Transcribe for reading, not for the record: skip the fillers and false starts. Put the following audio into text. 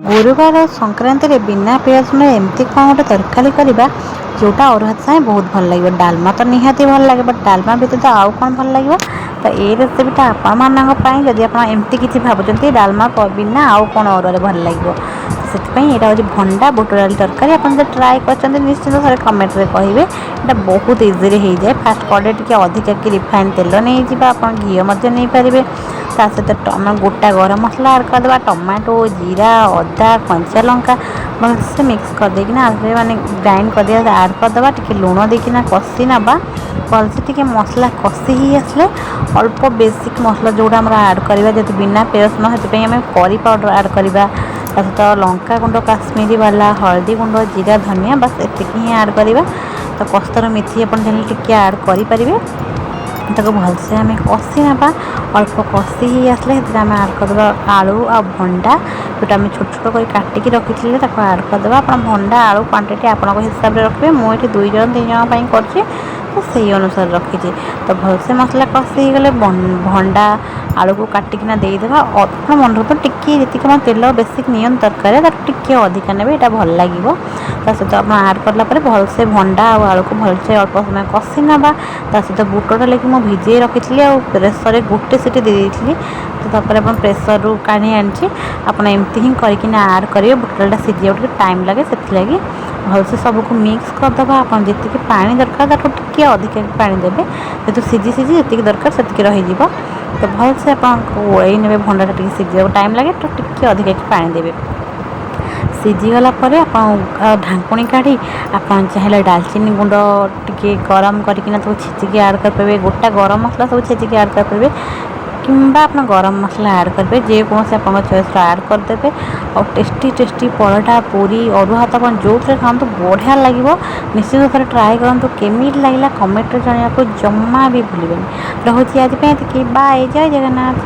ଗୁରୁବାର ସଂକ୍ରାନ୍ତିରେ ବିନା ପିଆଜ ରସୁଣରେ ଏମିତି କ'ଣ ଗୋଟେ ତରକାରୀ କରିବା, ଯେଉଁଟା ଅରୁଆ ଭାତ ସାଙ୍ଗେ ବହୁତ ଭଲ ଲାଗିବ। ଡାଲମା ତ ନିହାତି ଭଲ ଲାଗେ, ବଟ୍ ଡାଲମା ବ୍ୟତୀତ ଆଉ କ'ଣ ଭଲ ଲାଗିବ? ତ ଏଇ ରେସିପିଟା ଆପଣମାନଙ୍କ ପାଇଁ, ଯଦି ଆପଣ ଏମିତି କିଛି ଭାବୁଛନ୍ତି, ଡାଲମା ବିନା ଆଉ କ'ଣ ଅରୁଆରେ ଭଲ ଲାଗିବ। ସେଥିପାଇଁ ଏଇଟା ହେଉଛି ଭଣ୍ଡା ବୁଟ ଡାଲି ତରକାରୀ। ଆପଣ ଯଦି ଟ୍ରାଏ କରିଛନ୍ତି, ନିଶ୍ଚିନ୍ତ ଥରେ କମେଣ୍ଟରେ କହିବେ। ଏଇଟା ବହୁତ ଇଜିରେ ହେଇଯାଏ। ଫାଷ୍ଟ କଡ଼େଇ ଟିକେ ଅଧିକା କି ରିଫାଇନ୍ ତେଲ ନେଇଯିବା। ଆପଣ ଘିଅ ମଧ୍ୟ ନେଇପାରିବେ। ତା ସହିତ ଆମେ ଗୋଟା ଗରମ ମସଲା ଆଡ଼୍ କରିଦେବା। ଟମାଟୋ, ଜିରା, ଅଦା, କଞ୍ଚା ଲଙ୍କା ଭଲସେ ମିକ୍ସ କରିଦେଇକିନା, ମାନେ ଗ୍ରାଇଣ୍ଡ କରିଦେବା, ଆଡ଼୍ କରିଦେବା। ଟିକେ ଲୁଣ ଦେଇକିନା କଷି ନେବା ଭଲସେ। ଟିକେ ମସଲା କଷି ହେଇ ଆସିଲେ ଅଳ୍ପ ବେସିକ୍ ମସଲା ଯେଉଁଟା ଆମର ଆଡ଼୍ କରିବା। ଯେହେତୁ ବିନା ପିଆଜ ରସୁଣ, ସେଥିପାଇଁ ଆମେ କରି ପାଉଡ଼ର ଆଡ଼୍ କରିବା। ତା ସହିତ ଲଙ୍କା ଗୁଣ୍ଡ କାଶ୍ମୀରୀ ବାଲା, ହଳଦୀ ଗୁଣ୍ଡ, ଜିରା, ଧନିଆ, ବାସ୍ ଏତିକି ହିଁ ଆଡ଼୍ କରିବା। ତ କସ୍ତୁରୀ ମେଥି ଆପଣ ଚାହିଁଲେ ଟିକେ ଆଡ଼୍ କରିପାରିବେ। ତାକୁ ଭଲସେ ଆମେ କଷି ନେବା। ଅଳ୍ପ କଷି ହେଇ ଆସିଲେ ସେଥିରେ ଆମେ ଆଡ଼୍ କରିଦେବା ଆଳୁ ଆଉ ଭଣ୍ଡା, ଯେଉଁଟା ଆମେ ଛୋଟ ଛୋଟ କରି କାଟିକି ରଖିଥିଲେ, ତାକୁ ଆଡ଼୍ କରିଦେବା। ଆପଣ ଭଣ୍ଡା, ଆଳୁ କ୍ୱାଣ୍ଟିଟି ଆପଣଙ୍କ ହିସାବରେ ରଖିବେ। ମୁଁ ଏଠି ଦୁଇ ଜଣ, ତିନି ଜଣ ପାଇଁ କରୁଛି, ତ ସେଇ ଅନୁସାରେ ରଖିଛି। ତ ଭଲସେ ମସଲା କଷି ହେଇଗଲେ ଭଣ୍ଡା, ଆଳୁକୁ କାଟିକିନା ଦେଇଦେବା। ଆପଣ ମନେ ରଖନ୍ତୁ, ଟିକେ ଯେତିକି ଆପଣ ତେଲ ବେଶୀ ନିଅନ୍ତି ତରକାରୀରେ, ତାଠୁ ଟିକେ ଅଧିକା ନେବେ, ଏଇଟା ଭଲ ଲାଗିବ। ତା ସହିତ ଆପଣ ଆଡ଼୍ କଲା ପରେ ଭଲସେ ଭଣ୍ଡା ଆଉ ଆଳୁକୁ ଭଲସେ ଅଳ୍ପ ସମୟ କଷି ନେବା। ତା ସହିତ ବୁଟ ଡାଲିକି ମୁଁ ଭିଜେଇ ରଖିଥିଲି ଆଉ ପ୍ରେସରରେ ଗୋଟେ ସିଟି ଦେଇ ଦେଇଥିଲି। ତ ତାପରେ ଆପଣ ପ୍ରେସରରୁ କାଢ଼ି ଆଣିଛି। ଆପଣ ଏମିତି ହିଁ କରିକିନା ଆଡ଼୍ କରିବେ। ବୁଟ ଡାଲିଟା ସିଝିବାକୁ ଟିକେ ଟାଇମ୍ ଲାଗେ, ସେଥିଲାଗି ଭଲସେ ସବୁକୁ ମିକ୍ସ କରିଦେବା। ଆପଣ ଯେତିକି ପାଣି ଦରକାର, ତାଠୁ ଟିକେ ଅଧିକା ପାଣି ଦେବେ। ଯେହେତୁ ସିଝି ସିଝି ଯେତିକି ଦରକାର ସେତିକି ରହିଯିବ। ତ ଭଲସେ ଆପଣ ଗୋଳେଇ ନେବେ। ଭଣ୍ଡାଟା ଟିକେ ସିଝିବାକୁ ଟାଇମ୍ ଲାଗେ, ତ ଟିକେ ଅଧିକା ପାଣି ଦେବେ। ସିଝିଗଲା ପରେ ଆପଣ ଢାଙ୍କୁଣୀ କାଢ଼ି ଆପଣ ଚାହିଁଲେ ଡାଲଚିନି ଗୁଣ୍ଡ ଟିକେ ଗରମ କରିକିନା ତାକୁ ଛେଚିକି ଆଡ଼୍ କରିପାରିବେ। ଗୋଟା ଗରମ ମସଲା ସବୁ ଛେଚିକି ଆଡ଼୍ କରିପାରିବେ କିମ୍ବା ଆପଣ ଗରମ ମସଲା ଆଡ଼୍ କରିବେ। ଯେକୌଣସି ଆପଣଙ୍କ ଚଏସ୍ର ଆଡ଼୍ କରିଦେବେ। ଆଉ ଟେଷ୍ଟି ଟେଷ୍ଟି ପରଟା, ପୁରୀ, ଅରୁଆ ଭାତ, ଆପଣ ଯେଉଁଥିରେ ଖାଆନ୍ତୁ, ବଢ଼ିଆ ଲାଗିବ। ନିଶ୍ଚିତ ଥରେ ଟ୍ରାଏ କରନ୍ତୁ। କେମିତି ଲାଗିଲା, କମେଣ୍ଟରେ ଜଣାଇବାକୁ ଜମା ବି ଭୁଲିବେନି। ରହୁଛି, ଆଜି ପାଇଁ ଏତିକି। ବାଏ, ଜୟ ଜଗନ୍ନାଥ।